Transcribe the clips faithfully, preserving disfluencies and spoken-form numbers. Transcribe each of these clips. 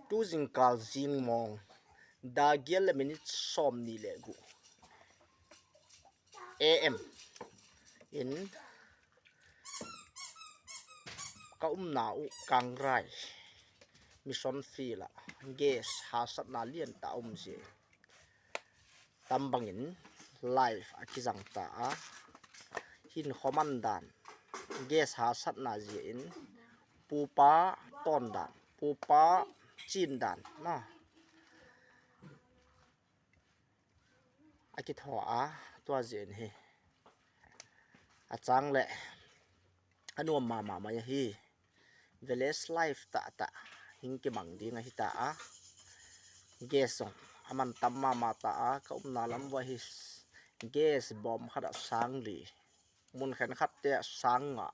Tu jingkal jingmong, da gial le minute som ni le gu A M in ka umna u Kangrai Mission Field a gas hahsatna lian tah a um jeh in, tambangin live a kijang ta a, hinkho man dan, gas hahsatna jeh in pupa ton dan, pupa chin dan na a kitho a, tua jeh in hi a chang le a nuam mama mai ahi. Village life tah tah hing kimang ding ahi ta a, gas jong a man tam mama ta a, ka umna lam uva hi gas bom khat a sang li, mun khen khat te a sang nga,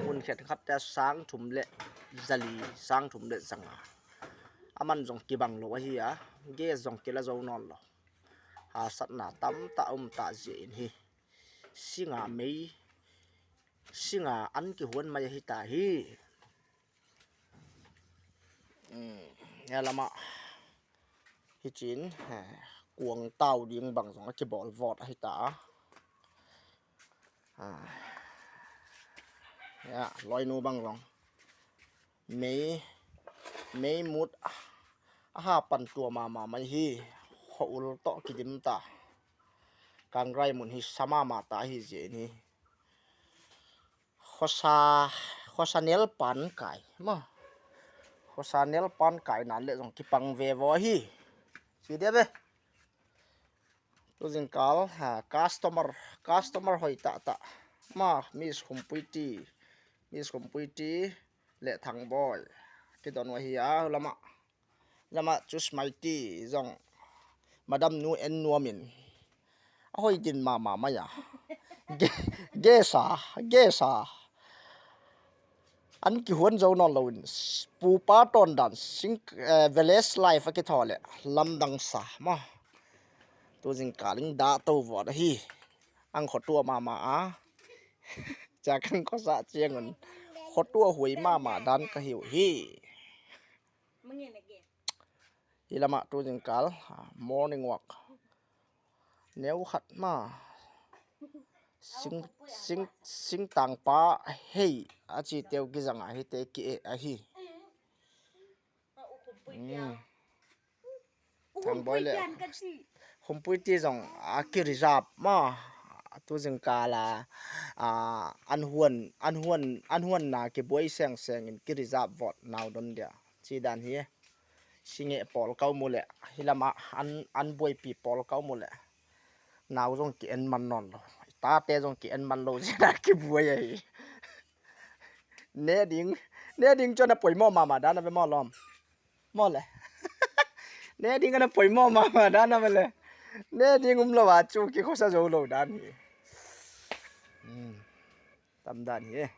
mun khen khat te a sang thum le jali, sang thum le janga, a man jong kibang lo ahi a, gas jong kila jo non lo. Hahsatna tam tah um ta jeh in hi singa mei, singa an kihuan mai ahi ta hi. Hmm, ya lama hichin, eh, kuang tau ding bang jong a kibol vot ahi ta. Ah, ya, loinu bang jong mei, mei mut a ha pan tua mama mai hi, kho ul to kidim ta. Kangrai mun hi sa mama ta hi jeh in hi. Khosa, khosa nel pan kai ma. Khosa nel pan kai nan le jong kipang ve vo hi. Si dia be. Tu jingkal, ha, customer, customer hoi ta ta. Ma, Miss Humpuiti, Miss Humpuiti le Thangboi. Kidon uva hi a lama. Lama chu Smaiti jong Madam Nu En Nuam in a hoi din mama mai a. Ge-, gesa, gesa. An kihuan jo non lo in, pupa ton dan, sing, eh, village life a kitho le lamdang sa ma. Tu jingkal in da to vot ahi. Ang khotua mama a. Cha kang khosa chiang un. Khotua hui mama dan ka hiu hi. Hi lama tu jingkal, ah, morning walk. Neu khat ma. Sing, sing, sing tang pa hei, a chi teu kijang ahi te ki e ahi. Hmm. Thangboi le Humpuiti jong a ki reserve ma. Tu jingkal a, a, an huan, an huan, an huan na kiboi seng seng in ki reserve vot nau don dia. Chi dan hi. Singe pol kau mu le, hi lama an, an buaipi pol kau mu le. Nau jong ki en man non lo. Tate jong ki en man lo, jeh a kibuai ahi. Ne ding, ne ding chu ana poimo mama dan a ve mo lom. Mo le. Ne ding ana poimo mama dan a ve le. Ne ding um lo a chu kikhosa jo lo dan hi. Hmm. Tam dan hi.